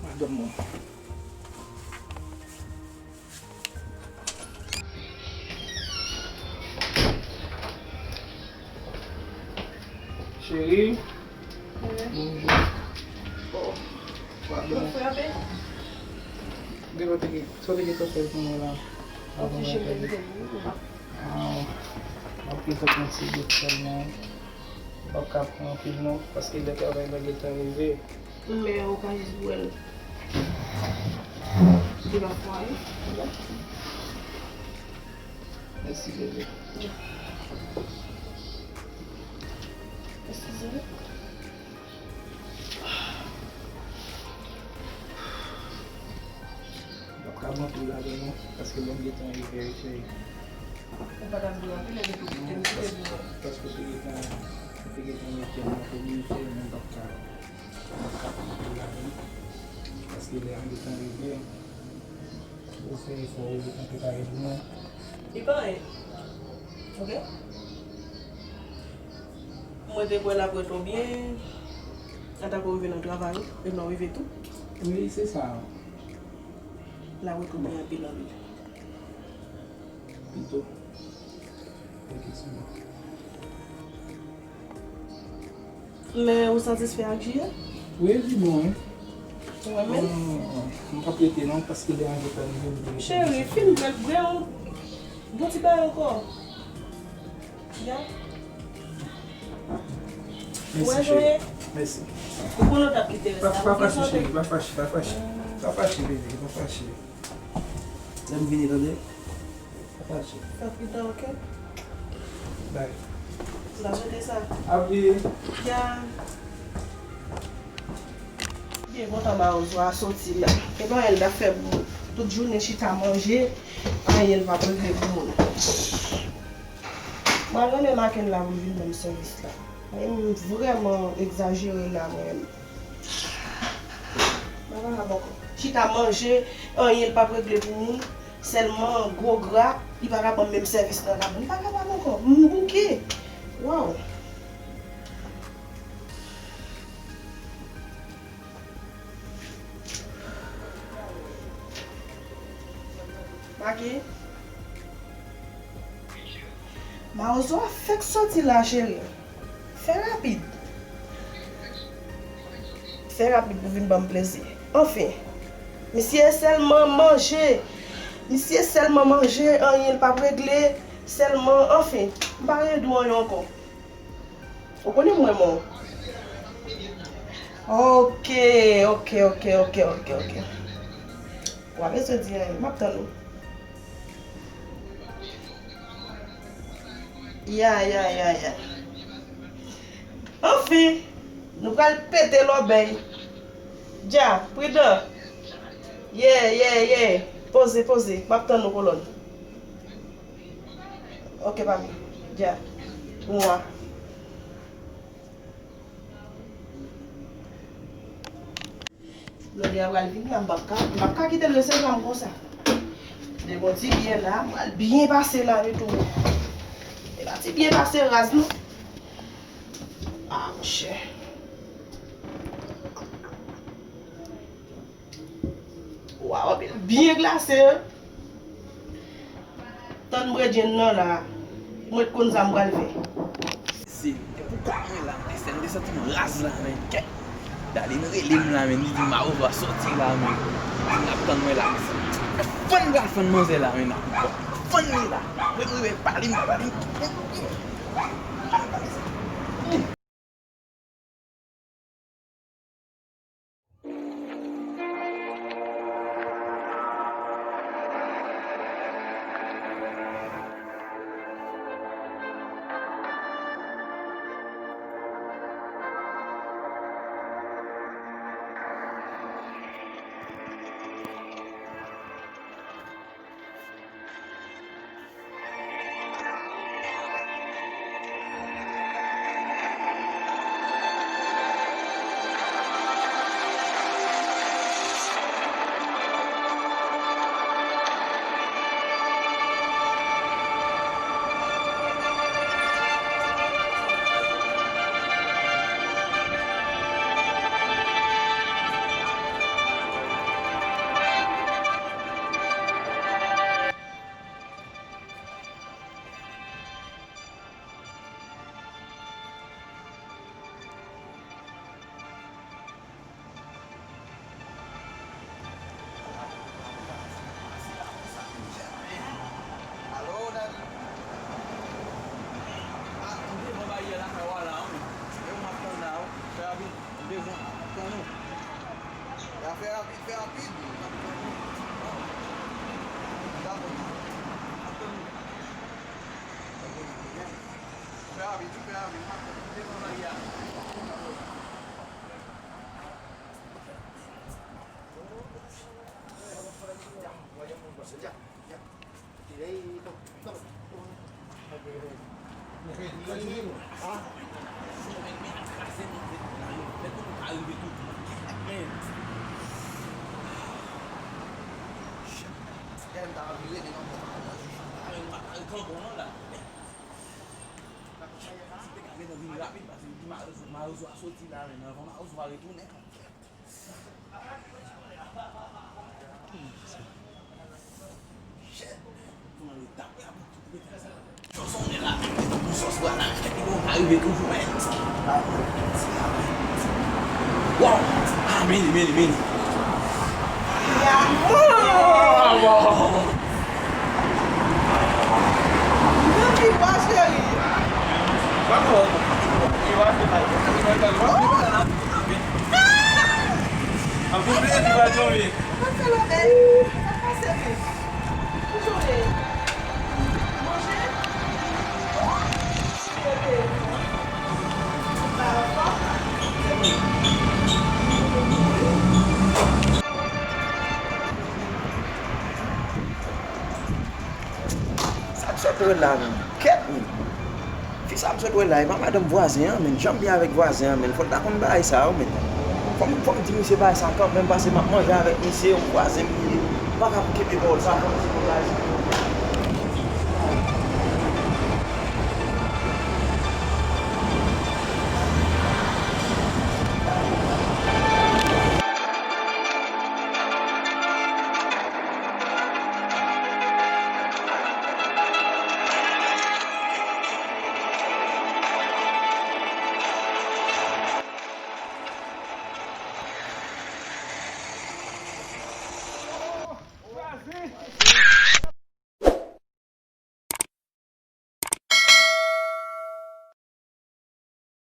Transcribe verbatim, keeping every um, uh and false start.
Madanm mwen. Cheri. Bonjou. Bon. Padon. Ou frape? Gen lè w te gen, sa w te gentan fè l pou mwen la. Avan mwen fè l. Ah, m ap gentan pran ti gout sèlman. M p ap ka pran anpil non, paske lè travay la gentan rive. Men ou ka jis bwè l. De la fwa, wi. Mèsi, bebe. Eskize m. M p ap ka pran anpil ladan non, paske lè m gentan rive, wi, cheri. Ou pa t ap bwè anpil, epi tou kite m kite bwè. Paske ou te gentan, ou te gentan mete m nan komite, men m p ap ka. Mwen ka konprann lavi, paske lè an gentan rive, ou fè efò ou gentan prepare pou mwen. Li pa anyen. Oke? Mwen te kwè l ap ret ou byen, antanke ou rive nan travay ou, e non, rive tou. Wi, se sa. L ap ret ou byen anpil, anpil. Pito. Pito sou mwen. Men ou satisfè ak J A? Wi, li bon, wi. Ou renmen l? Bon, m p ap rete non, paske lè an gentan rive, m dwe rete. Cheri, fin bwè, bwè yon bon ti bagay ankò. Ya. Mèsi, cheri. Mèsi. Ou konnen w t ap kite rès la. Pa, pa fache, cheri, pa fache, pa fache. Pa fache, bebe, pa fache. Lè m vini, tande? Pa fache. Sa pita, oke? Bay. M pa swete sa. Abye. Ya. Byen kontan Mawozo a soti la. E pa anyen l t ap fè pou moun. Tout jounen chita manje, anyen l p ap regle pou moun. Mwen renmen Maken la pou l vin ban m sèvis la. Men m vrèman egzajere la, mwen menm. Mwen pa kapab ankò. Chita manje, anyen l p ap regle pou moun. Sèlman gwo gra, li pa ka ban m menm sèvis nan kab. M pa kapab ankò. M bouke. Waw. Make. Mawozo a fèk soti la, cheri. Fè rapid. Fè rapid pou vin ban m plezi. Anfen. Misye sèlman manje. Misye sèlman manje, anyen l p ap regle. Sèlman, anfen. M pa gen dwa anyen ankò. Ou konnen m renmen w. Oke, oke, oke, oke, oke, oke. W a bezwen di anyen. M ap tann ou. Ya, ya, ya, ya. Anfen, nou pral pete lòbèy. Dja, pridan. Ye, ye, ye. Poze, poze. M ap tann ou, kolòn. Oke, papi. Dja. Mwa. Blòdè a pral vin la, m p ap ka, m p ap ka kite l resevwa m konsa. Depi yon ti byen la, m pral byen pase la, wi, tou. E pa ti byen pase raz, non. Ah, monchè. Waw, anpil byen glase, hein? Tann bredjenn nan la. Mwen t konn sa m pral fè. Se, e poukwa mwen la, m te fè, m te santi m raz la, men kèt. Dali, l rele m la, men li di m Mawozo a soti la, men. Li di l ap tann mwen la. Fann pral fann manzè la, men. Fann li la. Mwen m rive pale, m pale, m Wow! Ah, meni, meni, meni. Sa m sot wè la menm? Kèt menm! Fi sa m sot wè la, e pa madanm vwazen an menm. Jan m ye avèk vwazen an menm, fò l ta konn bagay sa yo menm. Fò m, fò m di misye bagay sa kanmenm, paske m ap manje avèk misye, yon vwazen m ye. M pa ka kenbe pawòl sa, fò m di yon bagay sa.